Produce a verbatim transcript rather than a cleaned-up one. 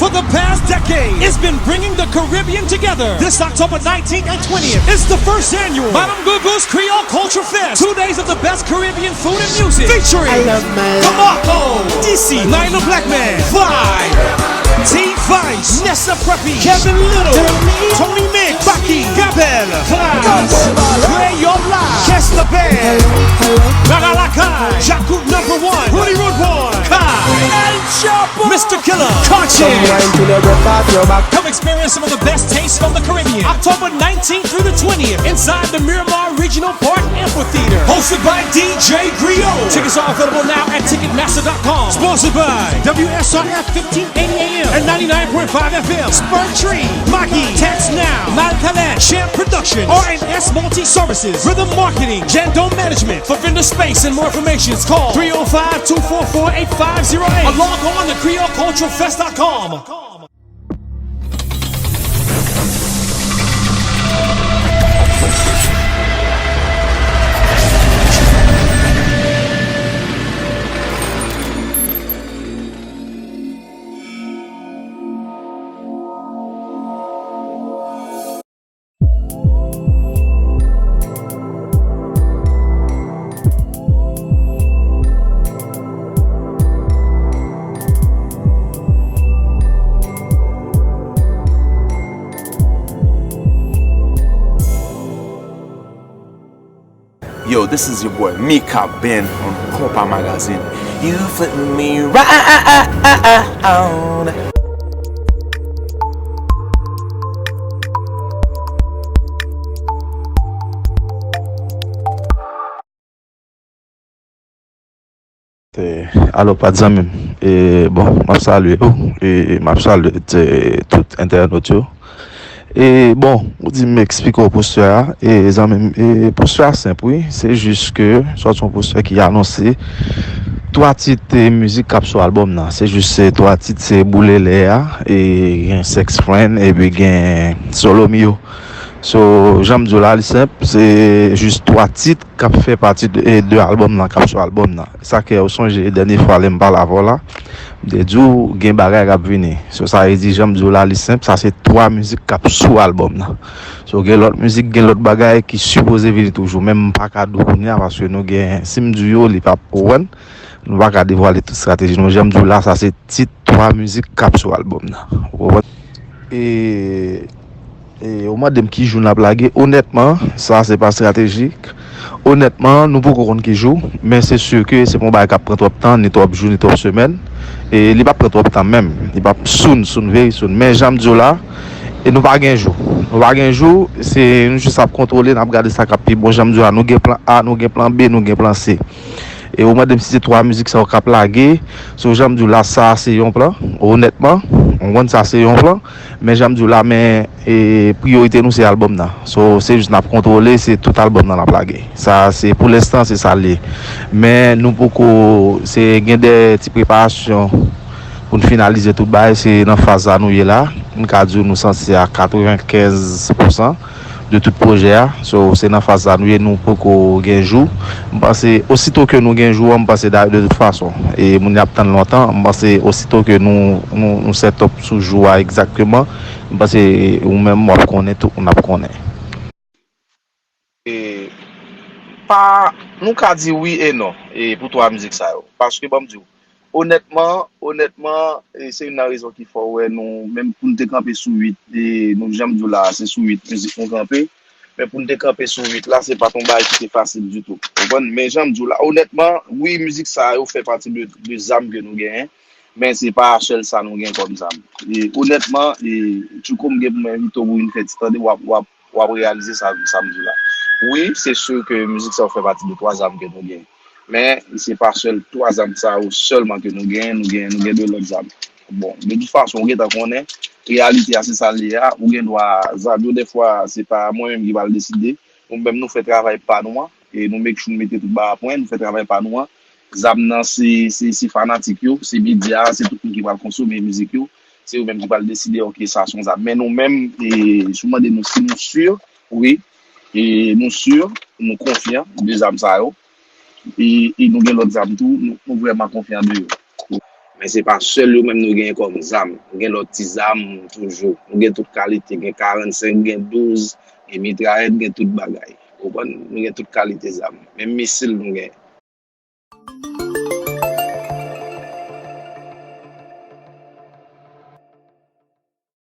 For the past decade, it's been bringing the Caribbean together. This October nineteenth and twentieth, it's the first annual Madame Gougou's Creole Culture Fest. Two days of the best Caribbean food and music, featuring I love my Kamako, D C, Nina Blackman, Vibe, T Vice, Nessa Preppy, Kevin Little, Tony Mix, Baky, Gabel, Class, Play Your Life, Kester Band, Mara Lakay, Jacob Number One, Rudy Rude Boy, Kai, El Chapo, Mister Killer, Conscious. Come experience some of the best tastes from the Caribbean. October nineteenth through the twentieth inside the Miramar Regional Park Amphitheater. Hosted by D J Griot. Tickets are available now at ticketmaster dot com. Sponsored by W S R F fifteen eighty A M and ninety-nine point five F M. Spur Tree, Maggie, Text Now, Malcalette, Champ Productions, R and S Multi Services, Rhythm Marketing, Jandome Management. For vendor space and more information, call three oh five, two four four, eight five zero eight or log on to creole culture fest dot com. Yo, this is your boy Mika Ben on Konpa Magazine. You fit me right. Alo, pa t zanmi m. E, bon, m ap salye w. E, m ap salye, e, tout entènot yo. E, bon, ou di m eksplike w postè a. E, zanmi m, e, postè a senp, wi. Se jis ke sa se yon postè ki anonse twa tit, e, mizik k ap sou albòm nan. Se jis se twa tit, se Boule Lè a, e, gen Sex Friend, epi gen Solo Mio. So, jan m di w la, li senp, se jis twa tit k ap fè pati de, de albòm nan, k ap sou albòm nan. Sa ke ou sonje dènye fwa lè m pale avè w la, m te di w gen bagay k ap vini. So, sa vle di, jan m di w la, li senp, sa se twa mizik k ap sou albòm nan. So, gen lòt mizik, gen lòt bagay ki sipoze vini toujou, men m pa ka di w kounye a, paske nou gen, si m di w yo, li p ap, ou konprann? Nou pa ka devwale tout estrateji nou. Jan m di w la, sa se tit twa mizik k ap sou albòm nan. Ou konprann? E, e, ou mande m ki jou n ap lage. Onètman, sa se pa estratejik. Onètman, nou poko konn ki jou, men se si ke se pa yon bagay k ap pran twòp tan, ni twòp jou, ni twòp semèn. E li p ap pran twòp tan menm. Li p ap soon, soon, very soon. Men jan m di w la, e nou pa gen jou. Nou pa gen jou, se nou jis ap kontwole, n ap gade sa k ap pi bon. Jan m di w la, nou gen plan A, nou gen plan B, nou gen plan C. E ou mande m si se twa mizik sa yo k ap lage. So, jan m di w la, sa se yon plan. Onètman, ou konprann, sa se yon plan. Men jan m di w la, men, e, priyorite nou se albòm nan. So, se jis n ap kontwole, se tout albòm nan n ap lage. Sa, se pou lenstan, se sa l ye. Men nou poko, se gen de ti preparasyon pou n finalize tout bagay. Se nan faz la nou ye la. M ka di w nou sanse a katrevenkenz pousan de tout pwojè a. So, se nan faz sa nou ye, nou poko gen jou. M panse, osito ke nou gen jou an, m panse dayè, de tout fason, e moun yo ap tann lontan, m panse osito ke nou, nou, nou set up sou jou a egzakteman, m panse ou menm w ap konnen, tout moun ap konnen. E, pa, nou ka di wi e non, e, pou twa mizik sa yo. Paske, ban m di w, Onètman, onètman, e, se youn nan rezon ki fè w wè nou, menm pou n te kanpe sou uit, e, nou, jan m di w la, se sou uit mizik nou kanpe. Men pou n te kanpe sou uit la, se pa t yon bagay ki te fasil ditou. Ou konprann? Men jan m di w la, onètman, wi, mizik sa yo fè pati de, de zam ke nou genyen, men se pa sèl sa nou gen kòm zam. E, onètman, e, Tchouko, m gen pou mwen envite w pou vin fè ti tande, w ap, w ap, w ap reyalize sa, sa m di w la. Wi, se si ke mizik sa yo fè pati de twa zam ke nou genyen. Men, se pa sèl twa zam sa yo sèlman ke nou genyen, nou genyen, nou gen de lòt zam. Bon, de tout fason, ou gentan konnen, reyalite a se sa l ye a, ou gen dwa, zam yo dèfwa, se pa mwen menm ki pral deside, nou menm nou fè travay pa nou an, e nou make sure nou mete tout bagay a pwen, nou fè travay pa nou an, zam nan se, se, se fanatik yo, se medya a, se tout moun ki pral konsome mizik yo, se yo menm ki pral deside, ok, sa se yon zam. Men nou menm, e, si w mande nou si nou si, wi, e nou si, nou konfyan de zam sa yo, e, e nou gen lòt zam tou, nou, nou vrèman konfyan de yo. Men se pa sèl yo menm nou genyen kòm zam. Nou gen lòt ti zam toujou. Nou gen tout kalite. Gen karannsenk, gen douz, gen mitrayèt, gen tout bagay. Ou konprann? Nou gen tout kalite zam. Menm misil nou gen.